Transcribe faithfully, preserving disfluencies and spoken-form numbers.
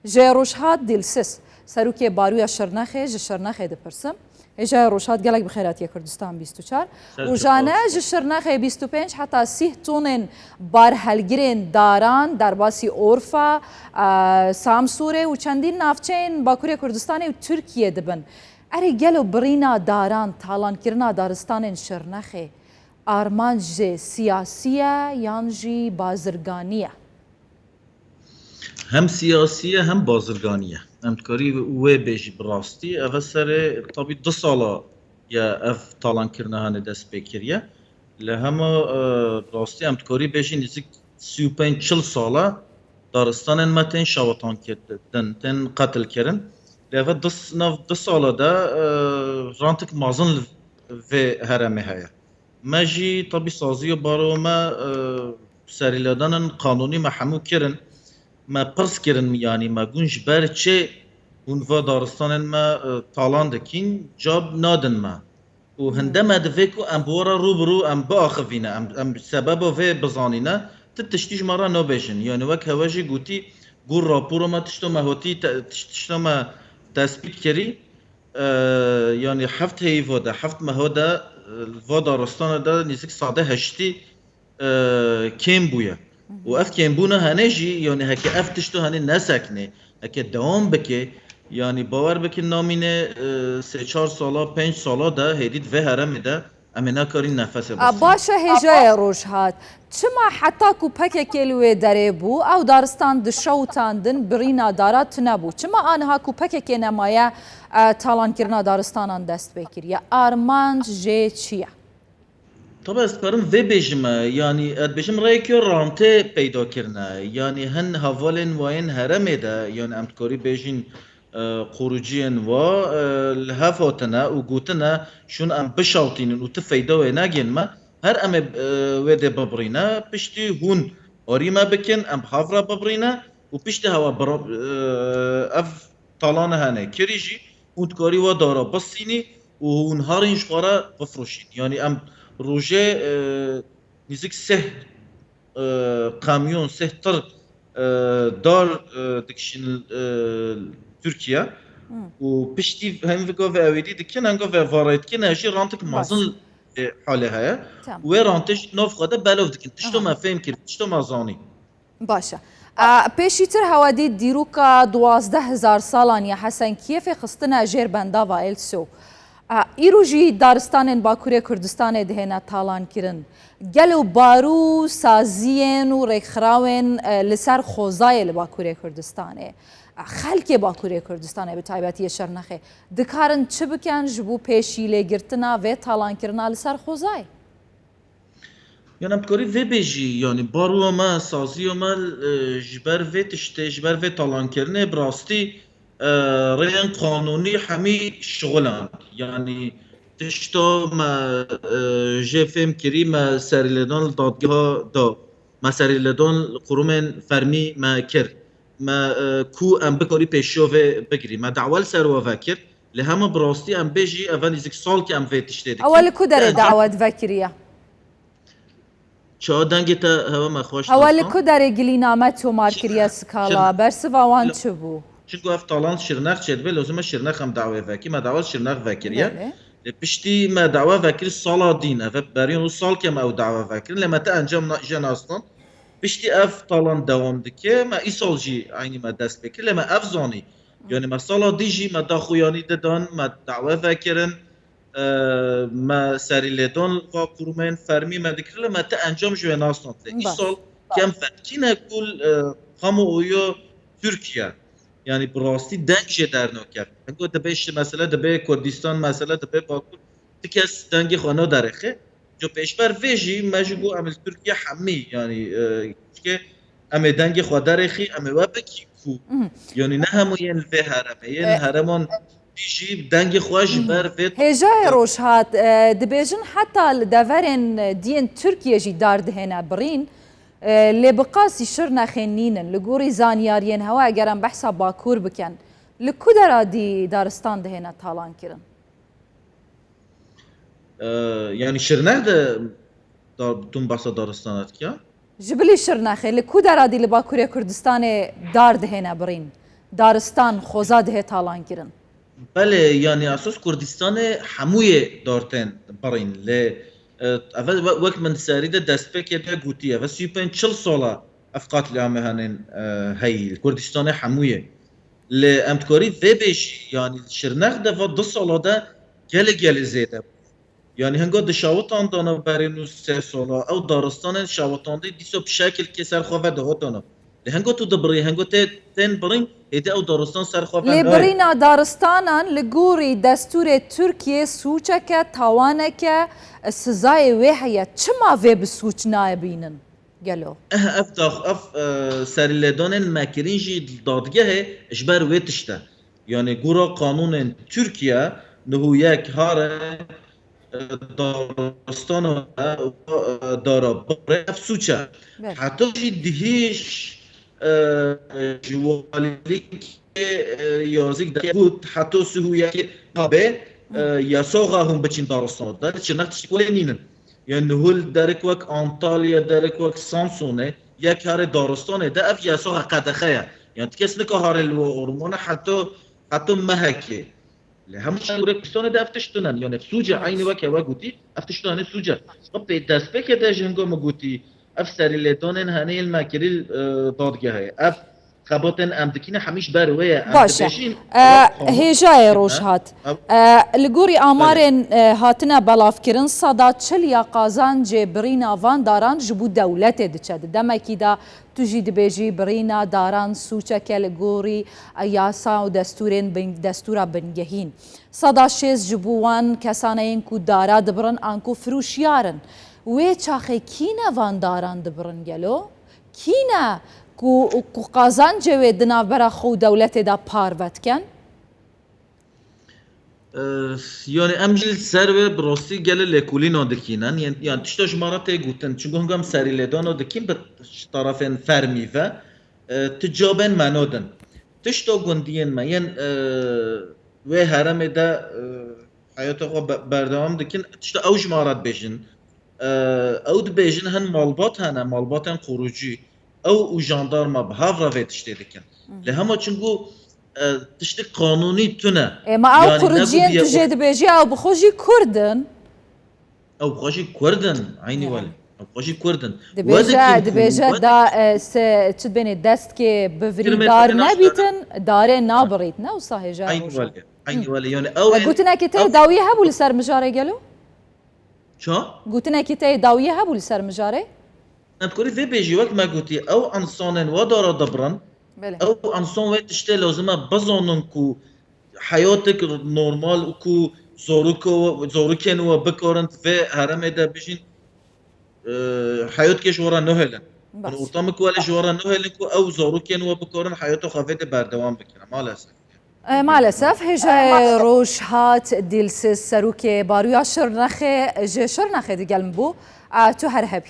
Ji Rojhat Dîlsiz, serokê Baroya Şirnexê, ji Şirnexê dipirsim. Hêjayê Rojhat, gelek bi xêr hatiye Kurdistan bîst û çar. Rojane, ji Şirnexê bîst û pênc heta sîh tonên barhelgirên daran derbasî Orfa, e, Samsûrê û çendîn navçeyên Bakurê Kurdistanê û Tirkiyê dibin. Erê, gelo birîna daran, talankirina daristanên Şirnexê armanc jê siyasî ye yan jî bazirganî ye? Hem siyasî ye hem bazirganî ye. Em dikarî wê bêjî bi rastî. Ev serê tabî du sala ye ev talankirina hene dest pê kiriye. Li hema e, bi rastî em dikarî bêjî nêzik sî û pênc çil sala daristanên me tên şawetan kirin, tên qetil kirin. Lê ev du s-, nav du sala de e, rantik mazin li vê heremê heye. Me jî tabî saziya baroya me e, serîledanên qanûnî me hemû kirin. Me pirs kirin, yanî me gun ji ber çi hûn va daristanên me e, talan dikîn, cab nadin me. Û hinde me divê ku em bi we re rû bi rû em biaxivîne, em, em sebeba vê bizanîne, ti tiştî ji me re nabêjin. Yanî wek hewe jî gotî, gur rapora me tişta me hotî, te- tiş- tişta me tespît kirî, e, yanî heft heyva de, heft meha de, e, li va daristana de nêzik sade heştî e, kêm bûye. Û ev kêmbûna hene jî, yanî heke ev tişto hene nesekne, heke dewam bike, yanî bawer bikin namîne e, sê çar sala, pênc sala de hêdî di vê heremê de em ê nekarîn nefesê bistînin. Baş e, hêjayê Rojhat. Çima heta ku P K K li wê derê bû, ew daristan dişewitandin, birîna dara tune bû? Çima aniha ku P K K nemaye, e, talankirina daristanan dest pê kiriye? Armanc jê çi ye? Tabi ez dikarim vê bêjime, yanî ez dibêjim rêyekê rantê peyda kirine. Yanî hin hevalên wayên heremê de, yanî em dikarî bêjin e, qorûciyên wa e, li hev hatine û gotine şûn em bişawtînin û ti feyda wê negên me, her em ê e, wê dê bibirîne, piştî hûn arî me bikin, em bi hev re bibirîne û piştî hewa bira- e, ev talane hene kirî jî hûn dikarî wa dara bistînî û hûn herîn ji xwe re bifroşîn. Yanî em rojê e, nêzik sih e, kamyon, sih tir e, dar e, dikişin e, Tirkiye û piştî hem viga ve ewêdî dikin, hem ve varayê dikin, e, jî rantik mazin e, hale heye. Wê rantê jî nav xwe de belav dikin. Tişto me fêm kir, tişto me zanî. Baş e. E, pêşîtir hewe dît dîroka duwazdeh hezar salan ya Hesen Kiyefê xistine jêr bendava Elso. E, îro jî daristanên Bakurê Kurdistanê dihêne talan kirin. Gelo baro saziyên û rêkxirawên e, li ser xozayê li Bakurê Kurdistanê, e, xelkê Bakurê Kurdistanê bi taybetî yê Şirnexê dikarin çi bikin ji bo pêşîlêgirtina vê talankirina li ser xozayê? Yan em dikarî vê bêjî, yanî baroya me, saziya me e, ji ber vê tiştê, ji ber vê talankirinê bi rastî e, rêyên qanûnî hemî şixuland. Yanî tişta me e, jê fêm kirî, me serîlêdan li dadgeha da, me serîlêdan li qurumên fermî me kir. Me e, ku em bikarî pêşiya vê bigirî. Me dawa li ser we vekir. Lê hema bi rastî em bêjî, eve nêzik sal ke em vê tiştê dikin. Ewe li ku derê dawet vekiriye? Ça dengê te hewe me xweş Hewe li ku derê gilî name tomar kiriye skala? Bersiva wan çi bû? Çinku ev talan Şirnex çêdibe, lozim e Şirnex em dawê vekî, me dawa Şirnex vekiriye. Belê. Lê piştî me dawa vekir sala dîn, eve beriyan û sal ke me ew dawa vekirin, lê me te encam jê nastan. Piştî ev talan dewam dike, me îsal jî eynî me dest pê kir, lê me ev zanî. Yanî me sala dî jî me daxuyanî didan, me dawa vekirin. Me serî lêdan va qurûmeyên fermî me dikir, lê me ti encam ji wê nasnand. Lê îsal kem vetkîne ku li kamuoyo Tirkiye, yanî bi rastî deng jê dernakeve. Hingo dibê şi mesele, dibê Kurdistan mesele, dibê Bakur, ti kes dengê xwe naderêxe. Ji pêşber vê jî me jî got em li Tirkiye hemî, yanî çike em ê dengê xwe derêxî, em ê we bikî ku, yanî ne hemû yên li vê heremê, yên hereman dî jî dengê xwe ji ber vê. Hêjayê Rojhat, dibêjin heta li deverên diyên Tirkiye jî dar dihêne birîn, lê bi qasî Şirnexê nînin. Li gorî zanyariyên hewe eger em behsa Bakur bikin, li ku dera dî daristan dihêne talankirin? Yanî Şirnex de tu behsa daristana dikiya? Ji bilî Şirnexê li ku dera dî li Bakurê Kurdistanê dar dihêne birîn? Daristan, xoza dihê talankirin. Belê, yanî esas Kurdistanê hemûyê dar tên birîn. Lê, e, ev we-, wek min serî de destpêkê de gotî, ev sî û pênc çil sala ev qatliamê henên, e, heyî. Kurdistanê hemûyê. Lê em dikarî vê bêjî, yanî Şirnex de va du sala de gelê gelê zêde bû. Yanî hingo di şawitan dana berê nû sê sala, ew daristanên şawitandî dîsa bi şekilkê ser xwe ve dihotana. Lê hingo tu dibirî, hingo tê, tên birîn, êdî ew daristan ser xwe ve Lê nayê. Birîna daristanan li gorî destûrê Tirkiyê sûçeke, tawaneke, sizayê wê heye. Çima vê bi sûç nayê bînin? Gelo? Eh, ev dax-, ev, e, serîlêdanên me kirîn jî dadgehê ji ber wê tişt e. Yanî gora qanûnên Tirkiye, niho yek hare, e, daristana, e, dara birê, ev sûç e. Belê. Heta jî dihîş, e, ji walîkê, e, yazîk de got, heta sî û yekê nabê, e, yasaxa hûn biçîn daristana. Derê çi ne tiştik wê nînin. Yanî niho li derek wek Antalya, derek wek Samsonê, yek harê daristanê de ev yasaxa qedexe ye. Yanî ti kes nika harê li we ormana heta, heta mehekê. Lê hemû şehî Kurdistanê de ev tişt tune ne. Yanî sûc e, eynî weke we gotî, ev tişt tune ne, sûc e. Xwe pê destpêkê de ji hingo min gotî, ev serîlêdanên henê yên me kirî, e, dadgehê. Ev xebatên em dikîne hemî ji ber wê ye. Em Baş e. dibêjin, E, ew qanûn Hêjayê tişt tune. Rojhat. Ew E, li gorî Belê. amarên, e, hatine belavkirin, seda çil ya qazancê birîna van daran ji bo dewletê diçe. Di demekî de tu jî dibêjî birîna daran sûçeke li gorî, e, yasa û destûrên bin-, destûra bingehîn. Seda şêst ji bo wan kesan e yên ku dara dibirin anku firûşiyar in. Wê çaxê kî ne van daran dibirin gelo? Kî ne ku, ku qazancê wê di navbera xwe û dewletê de parve dikin? Eh, yanî em jî li ser wê bi rastî gelê lêkolîna dikînin. Yan, yan tişta ji me re tê gotin. Çunku hinga em serîlêdana dikin bi ji tarafên fermî ve, eh, ti cabên me nadin. Tişta gundiyên me yên, eh, wê herêmê de, eh, heyata xwe be-, berdewam dikin. Tişta ew ji me re dibêjin. Ew dibêjin hin malbat hene, malbatên qorûcî. Ew û jandarma bi hev re vê tiştê dikin. Lê hema çunku, e, tiştê qanûnî tune. Ê, ma ew Yanî ne qorûciyên ku tu jê dibêjî, ew bi xwe jî Kurd in. Ew bi xwe jî Kurd in, eynî Yanî. welê. Ew bi xwe jî Kurd in. Dibêje, We dikin ku, dibêje we da, dikin. e, se, çi dibênê destkê bivirî Kirmê dar xwe nebîtin, darê nabirît. Ne wisa hêja Eynî rojê. welê. Eynî welê. Yanî ew E, ên, gotinekê te ew dawiyê hebû li ser mijarê gelo? Ça? Gotinekî te yê dawiyê hebû li ser mijarê? Em dikarî vê bêjî, wek me gotî, ew însanên wa dara dibirin, Belê. ew însan wê tiştê lazim e bizanin ku heyatek normal û ku zarok-, zarokên we bikarin di vê herêmê de bijîn, e, heyatekê ji we re nehêlin. Baş. Hûn ortamê ku welê ji we re nehêlin ku ew zarokên we bikarin heyata xwe vê de berdewam bikin. Maalesef. E, maalesef, hêjayê Rojhat Dilsiz, serokê Baroya Şirnexê, ji Şirnexê digel min bû. E, tu her hebî.